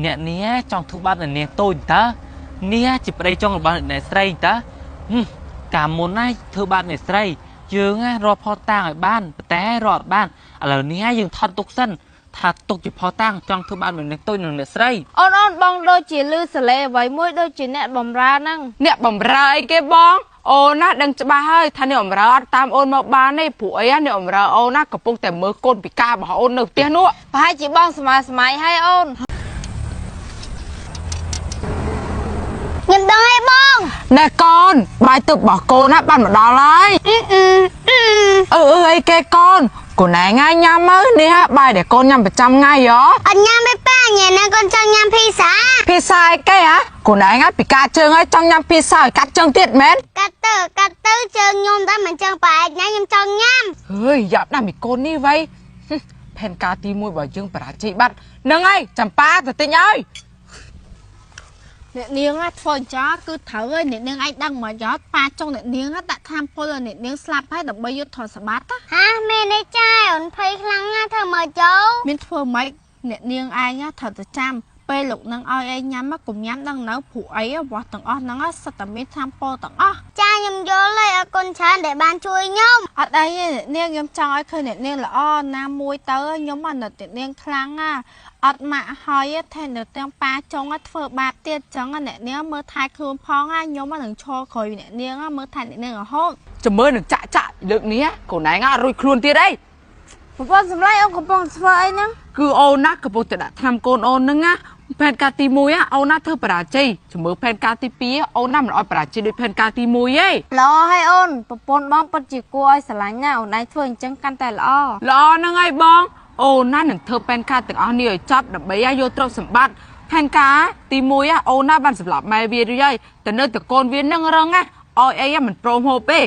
អ្នកនេះចង់ធ្វើបាបអ្នកនាងតូចតើនេះជាប្តីចុងរបស់អ្នកស្រីតើហឹមកាលមុនណាធ្វើបាបអ្នកស្រីយើងណារកផតតាងឲ្យបានប៉ុន្តែរកអត់បានឥឡូវនេះយើងថត់ទុកសិនថាទុកជាផតតាងចង់ធ្វើបាបអ្នកនាងតូចនិងអ្នកស្រី អូនអូនបងដូចជាលឺសលេអ្វីមួយដូចជាអ្នកបំរើហ្នឹង អ្នកបំរើអីគេបងអូនណាដឹងច្បាស់ហើយថាអ្នកបំរើអត់តាមអូនមកបានទេព្រោះអីអ្នកបំរើអូនណាកំពុងតែមើលកូនពិការរបស់អូននៅផ្ទះនោះ ប្រហែលជាបងសម័យសម័យហើយអូន ខ្ញុំដឹងហើយបង ណែកូនបាយទឹករបស់កូនណាបានមកដល់ហើយ អឺអឺអឺ អឺអឺអីគេកូនកូនឯងញ៉ាំមើលនេះបាយដែលកូនញ៉ាំប្រចាំថ្ងៃហ៎ អត់ញ៉ាំទេប៉ាញ៉ាំណាកូនចង់ញ៉ាំភីសា ភីសាអីគេហ៎កូនឯងពិការជើងហើយចង់ញ៉ាំភីសាឲ្យកាត់ជើងទៀតមែន កាត់ទៅកាត់ទៅជើងខ្ញុំតែមិនចឹងប៉ាឯងណាខ្ញុំចង់ញ៉ាំ ហើយយ៉ាប់ណាស់មីកូននេះវ៉ៃផែនការទី1របស់យើងបរាជ័យបាត់ហ្នឹងហើយចំប៉ាទៅទិញឲ្យ អ្នកនាងធ្វើអញ្ចឹងគឺត្រូវហើយអ្នកនាងឯងដឹងមកយ៉តប៉ាចុងអ្នកនាងដាក់ថ្នាំពុលឲ្យអ្នកនាងស្លាប់ហើយដើម្បីយកទ្រព្យសម្បត្តិ ហាមែនទេចាអូនភ័យខ្លាំងណាស់ធ្វើមកចូល មានធ្វើម៉េចអ្នកនាងឯងត្រូវតែចាំពេលលោកនឹងឲ្យឯងញ៉ាំកុំញ៉ាំដឹងនៅព្រោះអីវ៉ាស់ទាំងអស់ហ្នឹងសិតតែមានថ្នាំពុលទាំងអស់ ចាខ្ញុំយល់ហើយអរគុណច្រើនដែលបានជួយខ្ញុំ អត់អីទេអ្នកនាងខ្ញុំចង់ឲ្យឃើញអ្នកនាងល្អណាមួយទៅខ្ញុំអាណិតអ្នកនាងខ្លាំងណាអត់ម៉ាក់ហើយថែមនៅទាំងប៉ាចុងធ្វើបាបទៀតចឹងអ្នកនាងមើលថែខ្លួនផងខ្ញុំនឹងឈរក្រោយអ្នកនាងមើលថែអ្នកនាងរហូត ចាំមើលនឹងចាក់ចាក់លើកនេះកូនឯងអត់រួចខ្លួនទៀតអី ប្រពន្ធសម្លាញ់អូនកំពុងធ្វើអីហ្នឹង គឺអូនណាកំពុងតែដាក់ថ្នាំកូនអូនហ្នឹងណាផែនការទី1អូនណាធ្វើបរាជ័យចាំមើលផែនការទី2អូនណាមិនអោយបរាជ័យដូចផែនការទី1ទេ ល្អហើយអូនប្រពន្ធបងពិតជាគួរឲ្យស្រឡាញ់ណាស់អូនឯងធ្វើអញ្ចឹងកាន់តែល្អ ល្អហ្នឹងហើយបងអូនណានឹងធ្វើផែនការទាំងអស់នេះឲ្យចប់ដើម្បីឲ្យយកទ្រព្យសម្បត្តិផែនការទី1អូនណាបានសម្លាប់ម៉ែវារួចហើយតែនៅតែកូនវានឹងរងណាឲ្យអីមិនព្រមហូបទេ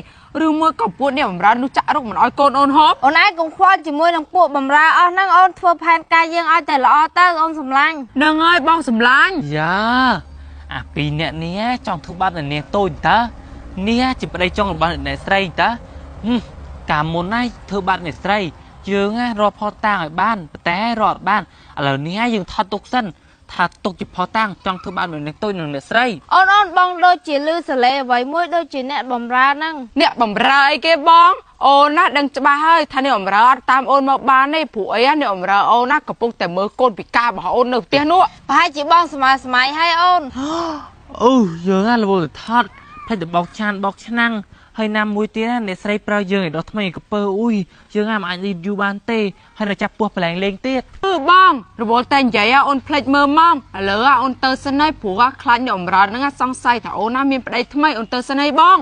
ឬមួយក៏ពួកនេះបំរើនោះចាក់រុកមិនឲ្យកូនអូនហូប អូនឯងកុំខ្វល់ជាមួយនឹងពួកបំរើអស់ហ្នឹងអូនធ្វើផែនការយើងឲ្យតែល្អទៅអូនសម្លាញ់ ហ្នឹងហើយបងសម្លាញ់ យ៉ាអាពីរអ្នកនេះចង់ធ្វើបាបអ្នកនាងតូចតើនេះជាប្តីចុងរបស់អ្នកស្រីតើហឹមកាលមុនណាធ្វើបាបអ្នកស្រីយើងណារកផតតាងឲ្យបានប៉ុន្តែរកអត់បានឥឡូវនេះយើងថត់ទុកសិនថាទុកជាផតតាងចង់ធ្វើបាបអ្នកនាងតូចនិងអ្នកស្រី អូនអូនបងដូចជាលឺសលេអ្វីមួយដូចជាអ្នកបំរើហ្នឹង អ្នកបំរើអីគេបងអូនណាដឹងច្បាស់ហើយថាអ្នកបំរើអត់តាមអូនមកបានទេព្រោះអីអ្នកបំរើអូនណាកំពុងតែមើលកូនពិការរបស់អូននៅផ្ទះនោះ ប្រហែលជាបងសម័យសម័យហើយអូន អូយើងណារវល់ទៅថត់ផ្លេចទៅបោកឆានបោកឆ្នាំងហើយណាមួយទៀតណាអ្នកស្រីប្រើយើងឲ្យដោះថ្មីកពើអ៊ុយយើងណាមិនអាចលីយូបានទេហើយនៅចាប់ពោះប្រឡែងលេងទៀត គឺបងរវល់តែនិយាយអូនភ្លេចមើលម៉ោងឥឡូវអូនទៅសិនហើយព្រោះខ្លាចអ្នកបំរើហ្នឹងសង្ស័យថាអូនណាមានប្តីថ្មីអូនទៅសិនហើយបង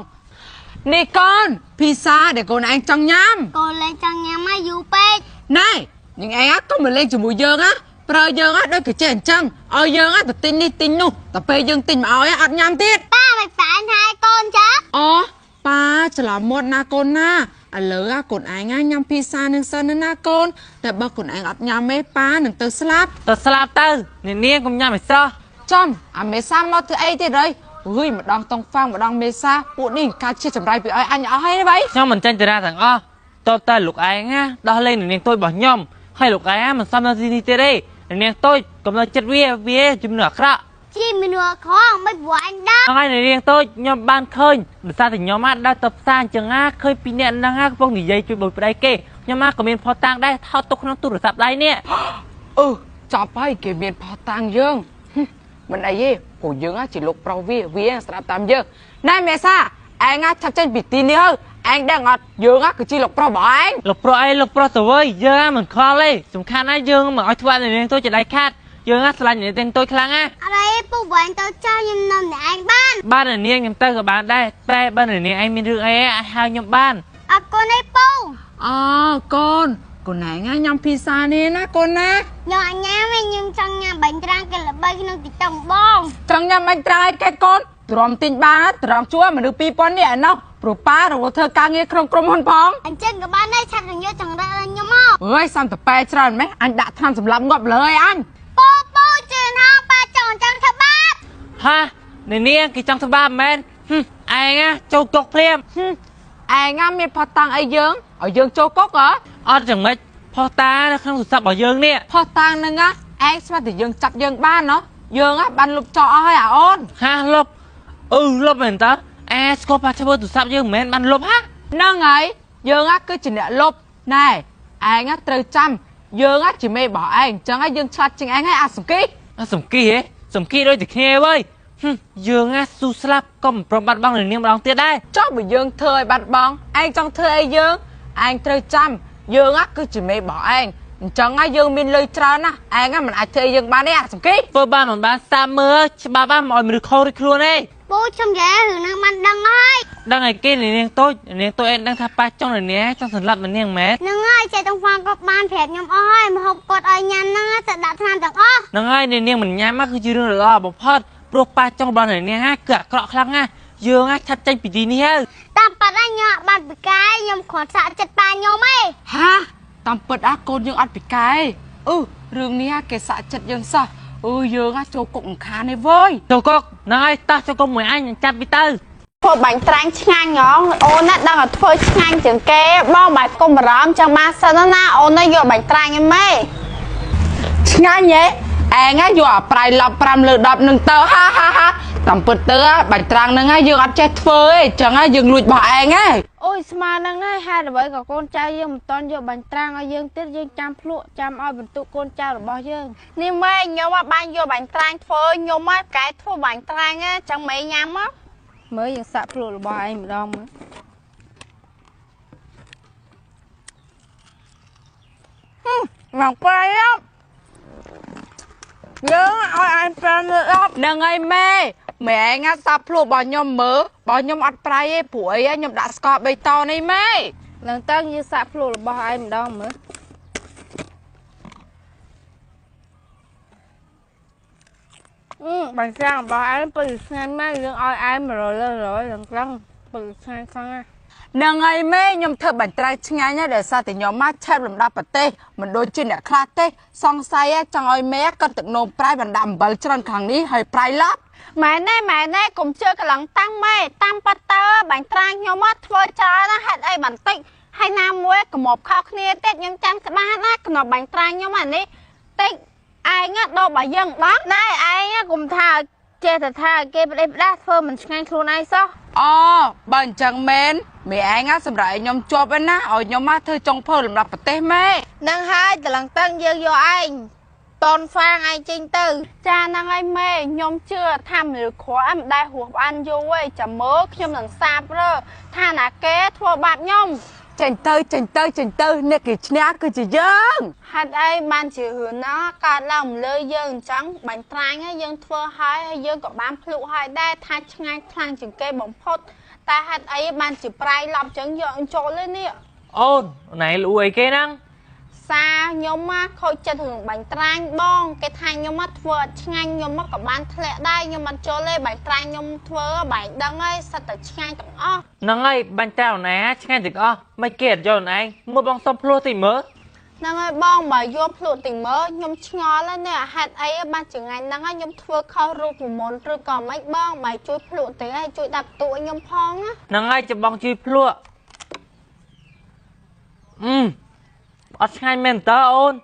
នេះកូនភីសាដែលកូនឯងចង់ញ៉ាំ កូនលែងចង់ញ៉ាំមកយូរពេក ណែនឹងឯងកុំមកលេងជាមួយយើងណាប្រើយើងដូចគេចេះអញ្ចឹងឲ្យយើងទៅទិញនេះទិញនោះតែពេលយើងទិញមកឲ្យអត់ញ៉ាំទៀត ប៉ាមិនប៉ាថែកូនចា អូប៉ាច្រឡំមាត់ណាកូនណាឥឡូវកូនឯងញ៉ាំភីសានឹងសិនណាកូនតែបើកូនឯងអត់ញ៉ាំទេប៉ានឹងទៅស្លាប់ ទៅស្លាប់ទៅអ្នកនាងកុំញ៉ាំឲ្យស្រស់ ចំអាមេសាមកធ្វើអីទៀតហើយអើយម្ដងតុងហ្វាំងម្ដងមេសាពួកនេះកើតជាចម្រៃពីឲ្យអញអស់ហើយបៃ ខ្ញុំមិនចាញ់តារាទាំងអស់តបតែលោកឯងណាដោះលែងអ្នកនាងតូចរបស់ខ្ញុំហើយលោកឯងមិនសមនៅទីនេះទៀតទេអ្នកនាងតូចកុំនៅចិត្តវាវាជំនឿអាក្រក់ ជាមនុស្សខំមិនព្រោះអញដឹង ហើយអ្នកនាងតូចខ្ញុំបានឃើញដោយសារតែខ្ញុំអាចដើរទៅផ្សារអញ្ចឹងណាឃើញពីអ្នកហ្នឹងកំពុងនិយាយជួយបុយប្តីគេខ្ញុំក៏មានផុសតាងដែរថតទុកក្នុងទូរស័ព្ទដៃនេះ អឺចប់ហើយគេមានផុសតាងយើងមិនអីទេព្រោះយើងជាលោកប្រុសវាវាស្ដាប់តាមយើងណែមេសាឯងឆាប់ចេញពីទីនេះហើយឯងដឹងអត់យើងគឺជាលោកប្រុសរបស់ឯង លោកប្រុសអីលោកប្រុសទៅវើយយើងមិនខ្វល់ទេសំខាន់ណាយើងមិនឲ្យធ្វើអ្នកនាងតូចជាដៃខាតយើងស្រឡាញ់អ្នកនាងតូចខ្លាំងណា អរេពូបងទៅចោលខ្ញុំនៅម្នាក់ឯងបាន បានអ្នកនាងខ្ញុំទៅក៏បានដែរតែបើអ្នកនាងឯងមានរឿងអីអាចហៅខ្ញុំបាន អរគុណឯពូ អូកូនកូនឯងញ៉ាំភីសានេះណាកូនណា ខ្ញុំអញញ៉ាំឯងខ្ញុំចង់ញ៉ាំបាញ់ត្រាំងគេល្បីក្នុងទីតុងបង ចង់ញ៉ាំបាញ់ត្រាំងឯគេកូនទ្រាំទិញបានទ្រាំជួមនុស្ស2000នេះឯណោះព្រោះប៉ារវល់ធ្វើការងារក្នុងក្រុមហ៊ុនផង អញ្ចឹងក៏បានដែរឆាប់នឹងយកចង្រិតឲ្យខ្ញុំមក អើយសំតប៉ែច្រើនម៉េះអញដាក់ថ្នាំសម្លាប់ងាប់លើឲ្យអញ ពូពូជឿនហងប៉ាចង់ចង់ធ្វើបាប ហាអ្នកនាងគេចង់ធ្វើបាបមែនឯងចូលគុកភ្លាម ឯងមានផុសតាំងអីយើងឲ្យយើងចូលគុកហ៎ អត់យ៉ាងម៉េចផុសតានៅក្នុងទូរស័ព្ទរបស់យើងនេះ ផុសតាំងហ្នឹង ឯងស្មានតែយើងចាប់យើងបានណោះយើងបានលុបចោលអស់ហើយអាអូនហាលុបអឺលុបមែនតើអាស្គាល់ប៉ាឈើទូរស័ព្ទយើងមិនមែនបានលុបហាហ្នឹងហើយយើងគឺជាអ្នកលុបណែឯងត្រូវចាំយើងជាមេរបស់ឯងអញ្ចឹងយើងឆ្លាតជាងឯងហើយអាសំគីអាសំគីហ៎សំគីដូចតែគ្នាវើយយើងស៊ូស្លាប់ក៏មិនព្រមបាត់បង់នាងម្ដងទៀតដែរចុះបើយើងធ្វើឲ្យបាត់បង់ឯងចង់ធ្វើអីយើងឯងត្រូវចាំយើងគឺជាមេរបស់ឯងអញ្ចឹងយើងមានលុយច្រើនណាស់ឯងមិនអាចធ្វើអីយើងបានទេអាសំគីធ្វើបានមិនបានសាមើច្បាប់មកឲ្យមនុស្សខុសឬខ្លួនទេពូខ្ញុំនិយាយរឿងហ្នឹងបានដឹងហើយដឹងឲ្យគេនាងតូចនាងតូចឯងដឹងថាប៉ាចង់នាងចង់សម្លាប់នាងមែនហ្នឹងហើយចេះទាំងហ្វាងក៏បានប្រាប់ខ្ញុំអស់ហើយមកហូបគាត់ឲ្យញ៉ាំហ្នឹងទៅដាក់ថ្នាំទាំងអស់ហ្នឹងហើយនាងមិនញ៉ាំគឺជារឿងល្អបំផុតព្រោះប៉ាចង់របស់នាងគឺអាក្រក់ខ្លាំងណាស់យើងឆាប់ចេញពីទីនេះហើយតាមប៉ាត់ខ្ញុំបានពិកែខ្ញុំគ្រាន់សាក់ចិត្តប៉ាខ្ញុំឯងហាតាមពិតអាកូនយើងអត់ពិកែអឺរឿងនេះគេសាក់ចិត្តយើងសោះអឺយើងចូលគុកអង្ខានឯវើយចូលគុកហ្នឹងហើយតោះចូលគុកមួយអញចាប់ពីទៅធ្វើបាញ់ត្រាំងឆ្ងាញ់ហងអូនណាដឹងឲ្យធ្វើឆ្ងាញ់ជាងគេបងបាយកុំបារម្ភចង់បានសិនណាអូនណាយកបាញ់ត្រាំងឯមេឆ្ងាញ់ហ៎ឯងយកអាប្រៃឡប់5លើ10នឹងទៅហាហាហាតាមពិតទៅបាញ់ត្រាំងហ្នឹងយើងអត់ចេះធ្វើទេអញ្ចឹងយើងលួចរបស់ឯងហ៎អូយស្មើហ្នឹងហើយហេតុអ្វីក៏កូនចៅយើងមិនតន់យកបាញ់ត្រាំងឲ្យយើងទៀតយើងចាំភ្លក់ចាំឲ្យបន្ទុកកូនចៅរបស់យើងនេះម៉ែខ្ញុំបានយកបាញ់ត្រាំងធ្វើខ្ញុំហើយកែធ្វើបាញ់ត្រាំងចឹងមេញ៉ាំមកមើលយើងសាក់ភ្លក់របស់ឯងម្ដងមើលមកប្រៃយើងឲ្យឯង5លើ10ហ្នឹងហើយម៉ែម៉ែឯងសាប់ភ្លក់របស់ខ្ញុំមើលរបស់ខ្ញុំអត់ប្រៃទេព្រោះអីខ្ញុំដាក់ស្ករ3តនេះម៉ែឡើងទៅយើងសាក់ភ្លក់របស់ឯងម្ដងមើលបាញ់ត្រាំងរបស់ឯងពិតឆ្ងាញ់ម៉ែយើងឲ្យឯង100លើ100ឡើងខ្លាំងពិតឆ្ងាញ់ខ្លាំងណាស់ហ្នឹងហើយម៉ែខ្ញុំធ្វើបាញ់ត្រាំងឆ្ងាញ់ណាស់ដោយសារតែខ្ញុំមកឆេបលំដាប់ប្រទេសមិនដូចជាអ្នកខ្លះទេសង្ស័យចង់ឲ្យម៉ែគាត់ទឹកនោមប្រៃបណ្ដាក់អំបិលច្រើនខាងនេះហើយប្រៃឡប់ម៉ែណែម៉ែណែកុំជឿកន្លងតាំងម៉ែតាមប៉ាតើបាញ់ត្រាំងខ្ញុំមកធ្វើច្រើនណាស់ហេតុអីបន្តិចហើយណាមួយកមប់ខុសគ្នាទៀតខ្ញុំចាំច្បាស់ណាកណប់បាញ់ត្រាំងខ្ញុំអានេះតិចឯងដូរបើយើងដល់ណែឯងកុំថាចេះតែថាគេប្តេជ្ញាធ្វើមិនឆ្ងាញ់ខ្លួនឯងសោះអូបើអញ្ចឹងមែនមេឯងសម្រាប់ឲ្យខ្ញុំជាប់ឯណាឲ្យខ្ញុំមកធ្វើចុងភៅលំដាប់ប្រទេសម៉ែហ្នឹងហើយតឡើងតឹងយើងយកឯងតនហ្វាងឯងចេញទៅចាហ្នឹងហើយម៉ែខ្ញុំជឿថាមនុស្សក្រមិនដែលហួសបានយូរឯងចាំមើលខ្ញុំនឹងសាបរើថាណាគេធ្វើបាបខ្ញុំចេញទៅចេញទៅចេញទៅអ្នកគេឈ្នះគឺជាយើងហេតុអីបានជារឿងណាកើតឡើងមកលើយើងអញ្ចឹងបាញ់ត្រាញ់យើងធ្វើហើយហើយយើងក៏បានភ្លុកហើយដែរថាឆ្ងាញ់ខ្លាំងជាងគេបំផុតតែហេតុអីបានជាប្រៃឡប់អញ្ចឹងយកចូលលើនេះអូនណែលួអីគេហ្នឹងសាខ្ញុំមកខូចចិត្តរឿងបាញ់ត្រាញ់បងគេថាខ្ញុំមកធ្វើអត់ឆ្ងាញ់ខ្ញុំមកក៏បានធ្លាក់ដែរខ្ញុំមិនចូលទេបាញ់ត្រាញ់ខ្ញុំធ្វើបាញ់ដឹងហើយសិតតែឆ្ងាញ់ទាំងអស់ហ្នឹងហើយបាញ់ត្រាញ់ណាឆ្ងាញ់ទាំងអស់មិនគេអត់យកឯងមើលបងសុំភ្លោះតិចមើលហ្នឹងហើយបងបើយកភ្លក់តិចមើលខ្ញុំឆ្ងល់ហើយនេះហេតុអីបានចងាញ់ហ្នឹងហើយខ្ញុំធ្វើខុសរូបមន្តឬក៏មិនបងបើជួយភ្លក់តិចហើយជួយដាក់បន្ទូឲ្យខ្ញុំផងណាហ្នឹងហើយចាំបងជួយភ្លក់អត់ឆ្ងាញ់មែនតើអូន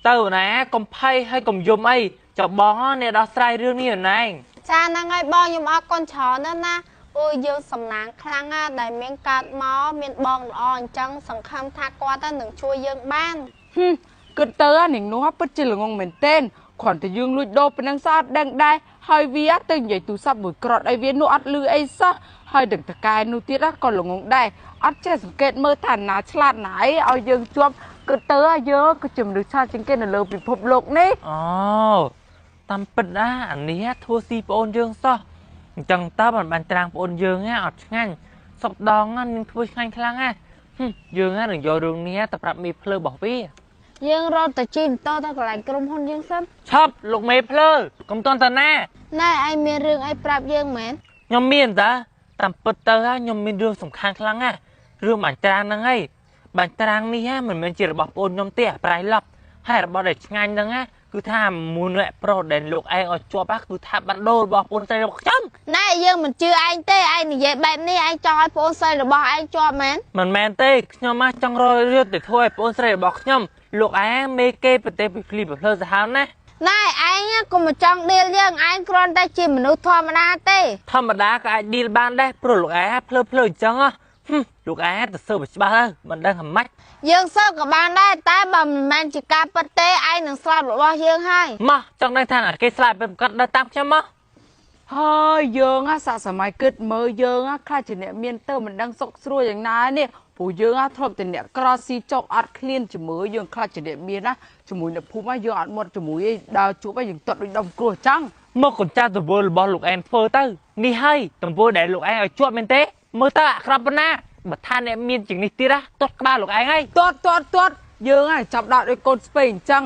ទៅណាកុំភ័យហើយកុំយំអីចាំបងអ្នកដោះស្រាយរឿងនេះណែងចាហ្នឹងហើយបងខ្ញុំអរគុណច្រើនណាស់ណាអូយយើងសំណាងខ្លាំងណាស់ដែលមានកើតមកមានបងល្អអញ្ចឹងសង្ឃឹមថាគាត់នឹងជួយយើងបានគិតទៅនាងនោះពិតជាល្ងងមែនទែនគ្រាន់តែយើងលួចដូរប៉ុណ្ណឹងសោះអត់ដឹងដែរហើយវាទៅនិយាយទូរស័ព្ទមួយក្រត់អីវានោះអត់លឺអីសោះហើយដឹងតកែនោះទៀតក៏ល្ងងដែរអត់ចេះសង្កេតមើលថាណាឆ្លាតណាអីឲ្យយើងជាប់គិតទៅយើងគឺជាមនុស្សឆ្លាតជាងគេនៅលើពិភពលោកនេះអូតាមពិតណាអានេះធ្វើស៊ីប្អូនយើងសោះអញ្ចឹងតើមិនបានត្រាំងប្អូនយើងអត់ឆ្ងាញ់សពដងនឹងធ្វើឆ្ងាញ់ខ្លាំងណាយើងនឹងយករឿងនេះទៅប្រាប់មេភ្លើរបស់វាយើងរត់ទៅជិះម៉ូតូទៅកន្លែងក្រុមហ៊ុនយើងសិនឆប់លោកមេភ្លើកុំតន់តាណាណែឯងមានរឿងអីប្រាប់យើងមែនខ្ញុំមានតាតាមពិតទៅខ្ញុំមានរឿងសំខាន់ខ្លាំងណារឿងបាញ់ត្រាំងហ្នឹងហើយបាញ់ត្រាំងនេះមិនមែនជារបស់ប្អូនខ្ញុំទេប្រៃឡប់ហើយរបស់ដែលឆ្ងាញ់ហ្នឹងគឺថាមូលអ្នកប្រុសដែលលោកឯងឲ្យជាប់គឺថាបាត់ដូររបស់ប្អូនស្រីរបស់ខ្ញុំណែយើងមិនជឿឯងទេឯងនិយាយបែបនេះឯងចង់ឲ្យប្អូនស្រីរបស់ឯងជាប់មែនមិនមែនទេខ្ញុំមកចង់រករឿងទៅធ្វើឲ្យប្អូនស្រីរបស់ខ្ញុំលោកឯងមេគេប្រទេសពីភ្លីប្រភ្លើសាហាវណាស់ ណែឯងកុំមកចង់ដៀលយើងឯងគ្រាន់តែជាមនុស្សធម្មតាទេ ធម្មតាក៏អាចដៀលបានដែរព្រោះលោកឯងភ្លើភ្លើអញ្ចឹងលោកឯងទៅសើបច្បាស់ទៅមិនដឹងថាម៉េច យើងសើក៏បានដែរតែបើមិនមែនជាការពិតទេឯងនឹងស្លាប់របស់យើងហើយ មកចង់ដឹងថាគេស្លាប់ពេលប្រកាសដើរតាមខ្ញុំមក ហើយយើងសាកសម័យគិតមើលយើងខ្លះជាអ្នកមានទៅមិនដឹងសុខស្រួលយ៉ាងណានេះព្រោះយើងធ្លាប់តែអ្នកក្រស៊ីចុកអត់ឃ្លានជាមួយយើងខ្លះជាអ្នកមានណាជាមួយអ្នកភូមិយើងអត់មាត់ជាមួយឯងដើរជួបឯងយើងទាត់ដូចដុំគ្រោះអញ្ចឹង មកកញ្ចាស់ទង្វើរបស់លោកឯងធ្វើទៅនេះហើយទង្វើដែលលោកឯងឲ្យជាប់មែនទេមើលទៅអាក្រក់ប៉ុណ្ណាបើថាអ្នកមានជាងនេះទៀតណាទាត់ក្បាលលោកឯងហើយ ទាត់ទាត់ទាត់យើងហ្នឹងចាប់ដល់ដោយកូនស្ពៃអញ្ចឹង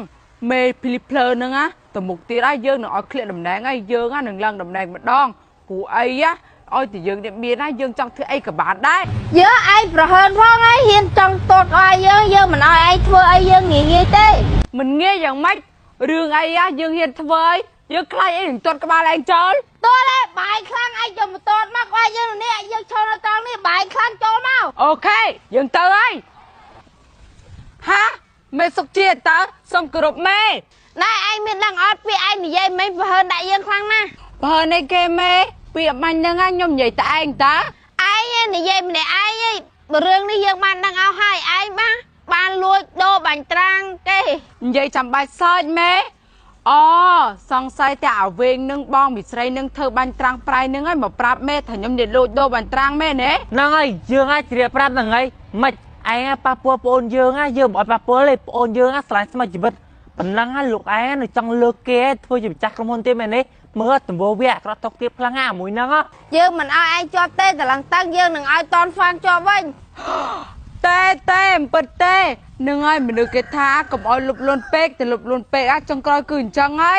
មេភ្លីភ្លើហ្នឹងណាទៅមុខទៀតហើយយើងនឹងឲ្យឃ្លាក់តំណែងហើយយើងនឹងឡើងតំណែងម្ដងព្រោះអីណាឲ្យតែយើងអ្នកមានណាយើងចង់ធ្វើអីក៏បានដែរ យើឯងប្រហើនផងឯងហ៊ានចង់ទាត់ឲ្យយើងយើងមិនឲ្យឯងធ្វើអីយើងងាយងាយទេ មិនងាយយ៉ាងម៉េចរឿងអីណាយើងហ៊ានធ្វើអីយើងខ្លាចអីនឹងទាត់ក្បាលឯងចូល ទាត់ឯងបាយខ្លាំងឯងយកមកទាត់មកក្បាលយើងនេះយើងឈរនៅត្រង់នេះបាយខ្លាំងចូលមក អូខេយើងទៅហើយហាមេសុកជាតើសូមគោរពមេ ណែឯងមានដឹងអត់ពីឯងនិយាយមិនប្រហើនដាក់យើងខ្លាំងណាស់ ប្រហើនអីគេមេពីអមាញ់ហ្នឹងខ្ញុំនិយាយតែឯងតើ ឯងនិយាយម្នាក់ឯងឯងរឿងនេះយើងបានដឹងអស់ហើយឯងបានលួចដូរបាញ់ត្រាំងគេ និយាយចាំបាច់សើចមេអូសង្ស័យតែអាវែងនឹងបងមីស្រីនឹងធ្វើបាញ់ត្រាំងប្រៃនឹងហើយមកប្រាប់មេថាខ្ញុំនិយាយលួចដូរបាញ់ត្រាំងមេណា ហ្នឹងហើយយើងអាចជ្រាបប្រាប់ហ្នឹងហើយមិនឯងប៉ះពាល់ប្អូនយើងយើងមិនអត់ប៉ះពាល់ទេប្អូនយើងស្រឡាញ់ស្ម័គ្រជីវិតប៉ុណ្ណឹងលោកឯងនៅចង់លើកគេធ្វើជាម្ចាស់ក្រុមហ៊ុនទេមែនទេមើលទង្វើវាអាក្រក់តុកទៀតខ្លាំងណាស់មួយហ្នឹង យើងមិនឲ្យឯងជាប់ទេតឡើងតឹងយើងនឹងឲ្យតនហ្វានជាប់វិញ តែតែមិនពិតទេនឹងហើយមនុស្សគេថាកុំឲ្យលុបលួនពេកតែលុបលួនពេកអាចុងក្រោយគឺអញ្ចឹងហើយ